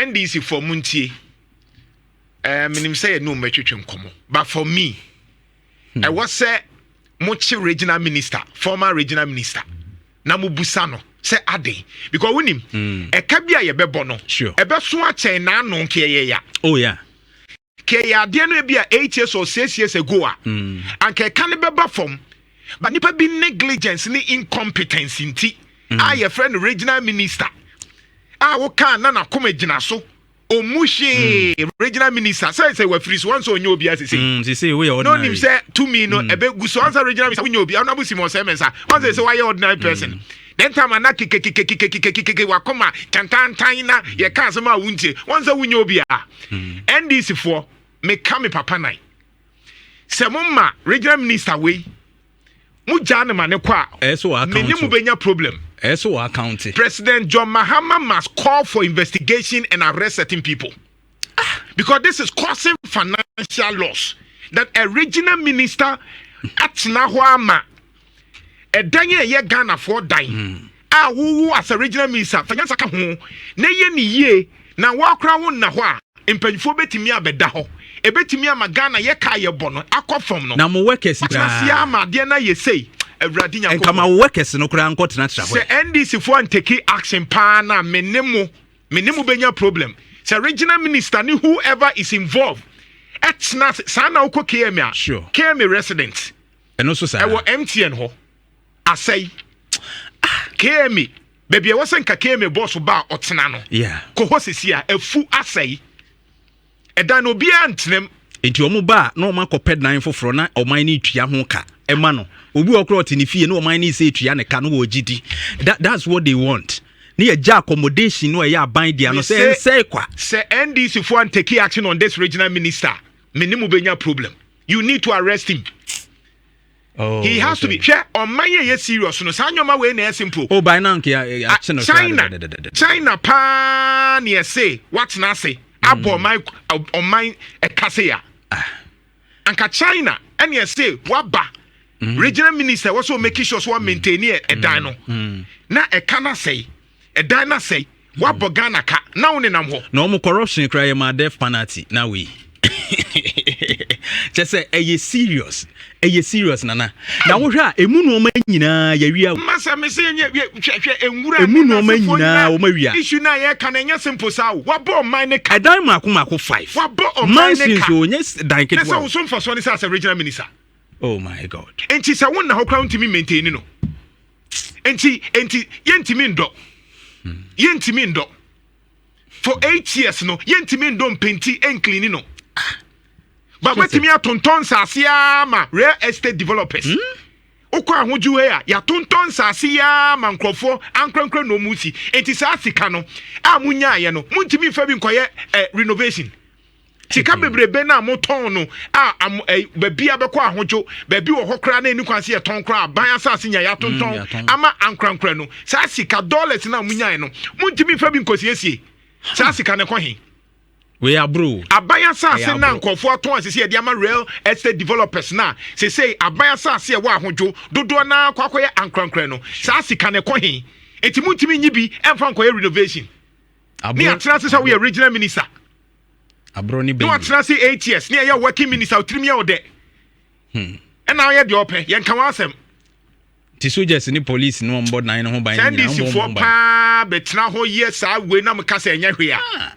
NDC foɔ, mu ntie. Menim sɛ yɛne ɔmmɛtwetwe nkɔmmɔ, but for me, ɛwɔ sɛ mokye regional minister, former regional minister, na mobusa no sɛ aden, because wonim ɛka bi a yɛbɛbɔ no ɛbɛso akyɛn n'ano nkɛyɛ ya. Kɛyɛ adeɛ no bi a 8 years or 6 years ago a, anka ɛka no bɛba fam, but nipa bi negligence ne incompetence nti a yɛfrɛ no regional minister a wokaa na nakoma gyina so, ɔmu hwee. Regional minister sɛ wafiri so, wɔn sɛ ɔnyɛ obi asese. Sese woyɛ na ordinary. Onim sɛ tumi no ɛbɛgu so. Ɔnsa regional minister wonyɛ obi ɔno abusi ma ɔsɛ mɛnsa wɔn sɛ wayɛ ordinary person. Then time ana kekekekekekekeke wakoma tantantan na yɛka asɛm a wontie, wɔn sɛ wonyɛ obi a. NDC foɔ, meka me papa nan sɛ mo ma regional minister wei, mo gyaa ne ma ne kɔ a, Ɛyɛ so wɔ me ne account. mo bɛnya problem. Ɛyɛ so wɔ account. President John Mahama must call for investigation and arrest certain people, because this is causing financial loss that a regional minister atena hɔ ama ɛdan a ɛyɛ Ghanafoɔ dan a wowo as a regional minister fanyansa ka ho na ɛyɛ ne yie na wɔakora wo nna hɔ a, mpanyinfoɔ bɛtumi abɛda hɔ, ɛbɛtumi ama Ghana yɛ kaa yɛbɔ no akɔ fam no. Na mo workers Watena ase koraa ama adeɛ no ayɛ sei, Awurade nkama Nyankopɔn. wo workers no koraa nkɔtenatena hɔ. Sɛ NDC foɔ antake action paa na me ne mo bɛnya problem sɛ regional minister ne whoever is involved ɛtena ase saa na wokɔ KMA a, KMA resident Ɛno nso saa. ɛwɔ MTN hɔ asɛe. KMA baabi a ɛwɔ sɛ nka KMA bɔɔso ba a ɔtena no, kɔ hɔ sisi a afu asɛe ɛdan no, obiara ntenam. Nti ɔmo ba a, na ɔmo akɔpɛ dan foforɔ na ɔman no tua ho ka ɛma no. Obi wɔ koraa ɔte ne fie na ɔman no sɛ etua ne ka no wɔ gyi di. That's what they want, ne yɛgya accommodation no a ɛyɛ aban dea no sɛ ɛnsɛe kwa. Sɛ NDC foɔ antake action on this regional minister, me ne mo bɛnya problem. You need to arrest him. Oh, he has to be. Hwɛ, ɔman yɛ yɛ serious no, saa nneɛma wei na ɛyɛ simple. Oh, by now nka yɛakye no. China, China paa ne yɛse watena ase abɔ ɔman ɛka se a, anka China ɛne yɛse waba regional minister wɔ sɛ ɔmake sure so wa maintain ɛdan no na ɛka no asɛe, ɛdan no asɛe, wabɔ Ghana ka na wo nenam hɔ. Na ɔmo corruption koraa yɛ ma death penalty na wei kyɛ sɛ ɛyɛ serious, ɛyɛ serious, Nana. Na wohwɛ a, emu nneɛma nyinaa yɛwia. Masa me sɛ nyɛ hwɛ hwɛ nwura. Emu nneɛma nyinaa wɔn awia. Issue na yɛka no ɛnyɛ simple saa o. Wabɔ ɔman ne ka. Ɛdan mako mako five. Wabɔ ɔman ne Mansions ka. o, nyɛ dan Na sɛ ketewa wo o. so mfasoɔ ne sɛ asɛ regional minister. Oh my God. Nti sɛ wonna hɔ koraa, wontumi maintain no. Nti yɛntumi ndɔ, yɛntumi ndɔ for 8 years no, yɛntumi ndɔ mpenti ɛnclean no ba wobɛtumi atontɔn nsase ama real estate developers. Wokɔ Ahodwo hɔ a, yɛatontɔn nsase yi ama nkurɔfoɔ ankorankora na ɔmu si. Nti saa sika no a monyaeɛ no, montumi mfa bi nkɔyɛ renovation. Sika bebrebe no a motɔn no a baabi a bɛkɔ Ahodwo, baabi wɔ hɔ koraa na ɛni kwan sɛ yɛtɔn koraa, aban asase nya yɛatontɔn Yɛatɔn. ama ankorankora no. Saa sika dollars no a monyaeɛ no, montumi mfa bi nkɔsiesie. Saa sika no kɔ he? Wei aburo. Aban asase Ɛyɛ na aboro. nkurɔfoɔ atɔn asese yɛde ama real estate developers na sesei aban asase a ɛwɔ Ahodwo dodoɔ naa kɔ akɔyɛ ankorankora no, saa sika no kɔ he? Enti montumi nyi bi ɛmfa nkɔyɛ renovation ne Aburo. atena ase sɛ woyɛ regional minister Aburo ne ne bɛyi. watena ase 8 years ne ɛyɛ working minister, wotirim yɛ wo dɛ ɛna woyɛ deɛ ɔpɛ, yɛnka wo asɛm. Nti soldiers ne police ne wɔn bɔ dan ne ho ban Sɛ ne nyinaa, wɔn bɔ wɔn NDC foɔ ho ban. paa bɛtena hɔ yɛ saa wei na meka sɛ ɛnyɛ hwee a.